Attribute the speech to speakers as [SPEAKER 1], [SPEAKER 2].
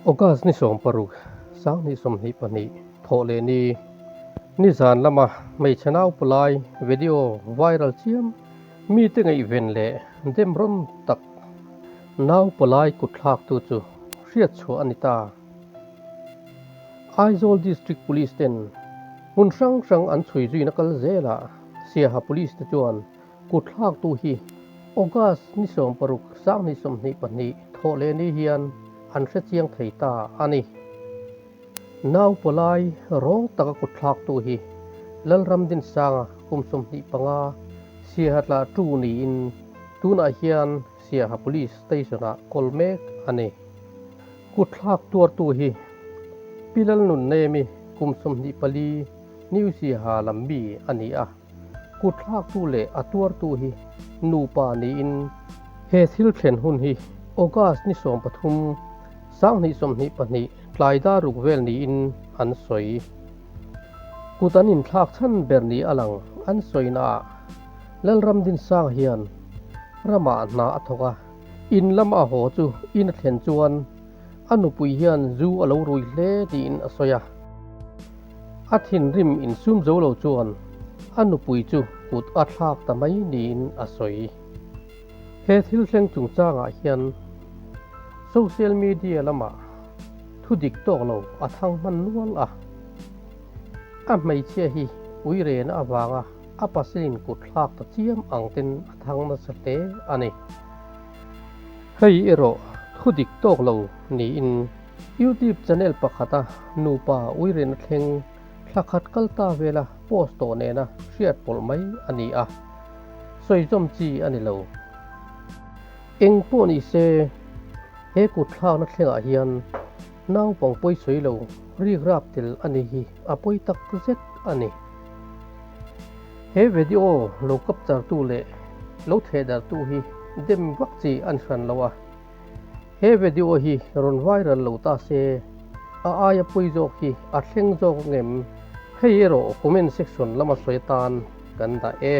[SPEAKER 1] August ni 16, 2022, thawh leh ni, nizan lama hmeichhe naupalai video viral chiam mite ngaihven leh dem rawn tak naupalai kutthlaktu chu hriatchhuah a ni ta. Aizawl District Police ten hmun hrang hrang an chhui zuina kal zelah Siaha Police te chuan Kutthlaktu hi August ni 16 2022 thawh leh ni hian an hre chiang thei ta a ni. Naupalai rawng taka kutthlaktu hi Lalramdinsanga kum 25 Siaha tla tu niin tunah hian Siaha Police Station-ah kawl mek a ni. Kutthlak tuartu hi Pi Lalnunnemi kum 24 New Siaha lam mi a ni a. Kutthlaktu leh a tuartu hi nupa niin he thil thlen hun hi August ni 13, 2022 tlai dar ruk vel niin an sawi. Kut an inthlak chhan ber ni a lang an sawinaah Lalramdinsang hian ramah hna a thawk a, in lama a haw chu in a thlen chuan a nupui hian zu a lo rui hle tiin a sawi a. A thinrim insum zo lo chuan a nupui chu kut a thlak ta mai niin a sawi. He thil thleng chungchangah hian social media lamah thu dik tawk lo a thang hman nual a. A hmeichhia hi ui rena avanga a pasalin kut thlak ta chiam ang ten a thang nasa hle a ni. Hei erawh thu dik tawk lo niin YouTube channel pakhata nupa uirena thleng thla khat kal ta vela post tawh nena hriat pawlh mai a ni a, sawizawm chi a ni lo. Eng pawh ni se, he kut thlakna thlengah hian naupang pawi sawi lo rik rap tel a ni hi a pawi tak zet a ni. He video lo capture tu leh lo thehdarhtu hi dem vak chi a ni hran lo a. He video hi rawn viral lo ta se, a aia pawi zawk hi a thleng zawk ngem? Hei erawh comment section lama sawi atan kan dah e.